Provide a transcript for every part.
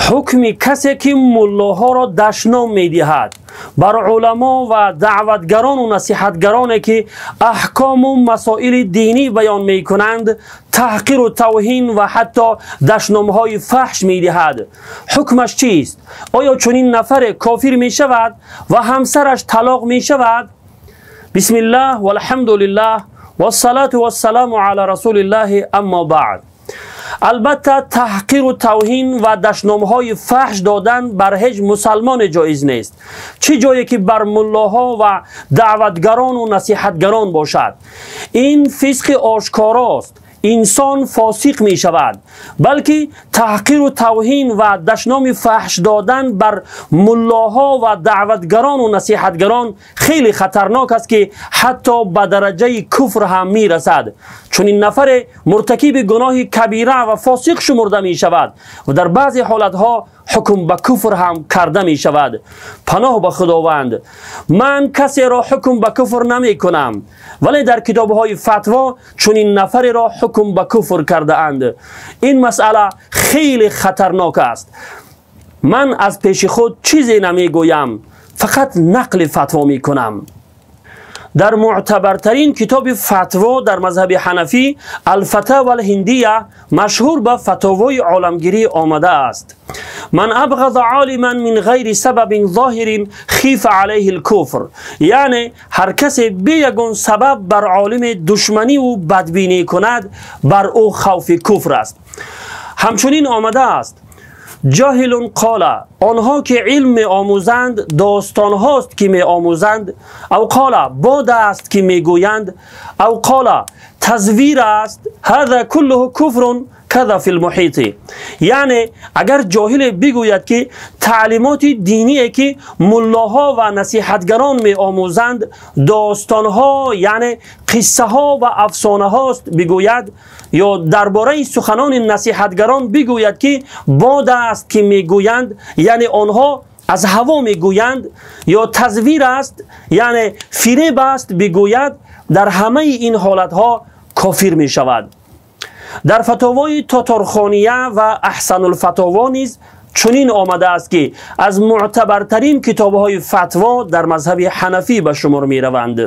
Ҳукми касе ки муллоҳоро дашном медиҳад, бар уламо ва даъватгарону насиҳатгароне ки аҳкому масоили динӣ баён мекунанд, таҳқиру тавҳин ва ҳатто дашномҳои фаҳш медиҳад, ҳукмаш чист? Оё чунин нафаре кофир мешавад ва ҳамсараш талоқ мешавад? Бисмиллаҳ валҳамдулиллаҳ вассалату вассаламу ала расулиллаҳи, аммо баъд. Албатта, таҳқиру тавҳин ва дашномҳои фаҳш додан бар ҳеҷ мусалмоне ҷоиз нест, чӣ ҷое ки бар муллоҳо ва даъватгарону насиҳатгарон бошад. Ин фисқи ошкорост, инсон фосиқ мешавад. Балки таҳқиру тавҳин ва дашноми фаҳш додан бар муллоҳо ва даъватгарону насиҳатгарон хеле хатарнок аст, ки ҳатто ба дараҷаи куфр ҳам мерасад. Чунин нафаре муртакиби гуноҳи кабира ва фосиқ шумурда мешавад ва дар баъзе ҳолатҳо ҳукм ба куфр ҳам карда мешавад. Паноҳ ба Худованд. Ман касеро ҳукм ба куфр намекунам, вале дар китобҳои фатво чунин нафареро ҳукм ба куфр кардаанд. Ин масъала хеле хатарнок аст. Ман аз пеши худ чизе намегӯям, фақат нақли фатво мекунам. Дар муътабартарин китоби фатво дар мазҳаби ҳанафӣ, Алфатава Алҳиндия, машҳур ба Фатовои оламгирӣ, омадааст: «Ман абғаза олиман мин ғайри сабабин зоҳирин хифа алайҳи лкуфр», яъне ҳар касе бе ягон сабаб бар олиме душманиву бадбинӣ кунад, бар ӯ хавфи куфр аст. Ҳамчунин омадааст: «Ҷоҳилун қола», онҳо ки илм меомӯзанд, достонҳост ки меомӯзанд, ав қола, бод аст ки мегӯянд, ав қола, тазвир аст, ҳаза куллуҳу куфрун каза фи лмуҳити. Яъне агар ҷоҳиле бигӯяд, ки таълимоти диние ки муллоҳо ва насиҳатгарон меомӯзанд, достонҳо, яъне қиссаҳо ва афсонаҳост бигӯяд, ё дар бораи суханони насиҳатгарон бигӯяд, ки бод аст ки мегӯянд, яъне онҳо аз ҳаво мегӯянд, ё тазвир аст, яъне фиреб аст бигӯяд, дар ҳамаи ин ҳолатҳо кофир мешавад. Дар фатовои Тоторхония ва Аҳсанулфатово низ чунин омадааст, ки аз муътабартарин китобҳои фатво дар мазҳаби ҳанафӣ ба шумор мераванд.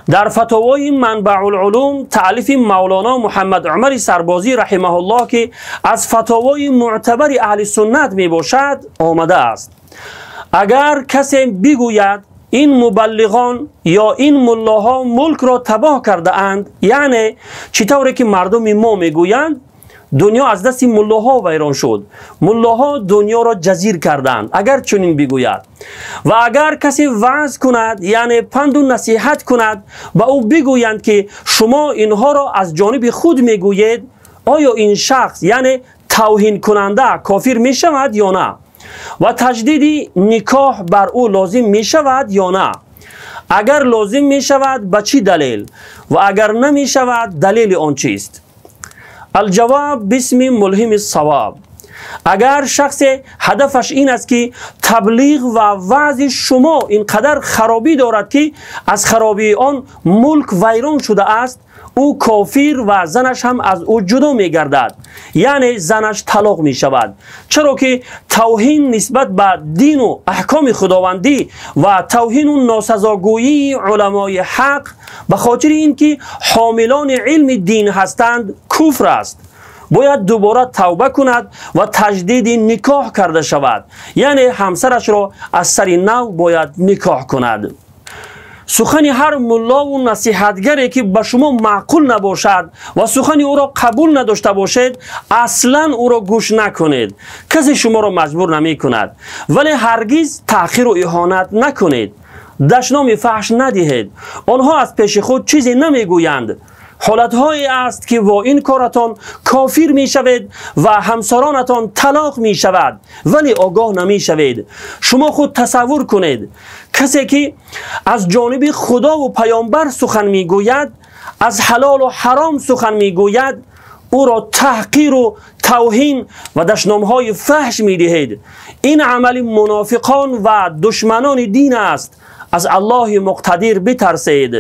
Дар фатовои Манбаъулулум таълифи Мавлоно Муҳаммад Умари Сарбозӣ раҳимаҳуллоҳ, ки аз фатовои муътабари аҳли суннат мебошад, омадааст: агар касе бигӯяд, ин мубаллиғон ё ин муллоҳо мулкро табоҳ кардаанд, яъне чӣ тавре ки мардуми мо мегӯянд, дунё аз дасти муллоҳо вайрон шуд, муллоҳо дунёро ҷазир карданд, агар чунин бигӯяд ва агар касе ваъз кунад, яъне панду насиҳат кунад, ба ӯ бигӯянд, ки шумо инҳоро аз ҷониби худ мегӯед, оё ин шахс, яъне тавҳинкунанда, кофир мешавад ё на ва таҷдиди никоҳ бар ӯ лозим мешавад ё на? Агар лозим мешавад, ба чӣ далел ва агар намешавад, далели он чист? Алҷавоб бисми мулҳими савоб. Агар шахсе ҳадафаш ин аст, ки таблиғ ва ваъзи шумо ин қадар харобӣ дорад, ки аз харобии он мулк вайрон шудааст, ӯ кофир ва занаш ҳам аз ӯ ҷудо мегардад, яъне занаш талоқ мешавад, чаро ки тавҳин нисбат ба дину аҳкоми худовандӣ ва тавҳину носазогӯии уламои ҳақ ба хотири ин ки ҳомилони илми дин ҳастанд, куфр аст. Бояд дубора тавба кунад ва таҷдиди никоҳ карда шавад, яъне ҳамсарашро аз сари нав бояд никоҳ кунад. Сухани ҳар муллову насиҳатгаре ки ба шумо маъқул набошад ва сухани ӯро қабул надошта бошед, аслан ӯро гӯш накунед. Касе шуморо маҷбур намекунад, вале ҳаргиз таъхиру иҳонат накунед, дашноми фаҳш надиҳед. Онҳо аз пеши худ чизе намегӯянд. Ҳолатҳое аст, ки бо ин коратон кофир мешавед ва ҳамсаронатон талоқ мешавад, вале огоҳ намешавед. Шумо худ тасаввур кунед, касе ки аз ҷониби худову паёмбар сухан мегӯяд, аз ҳалолу ҳаром сухан мегӯяд, ӯро таҳқиру тавҳин ва дашномҳои фаҳш медиҳед. Ин амали мунофиқон ва душманони дин аст. Аз Аллоҳи муқтадир битарсед.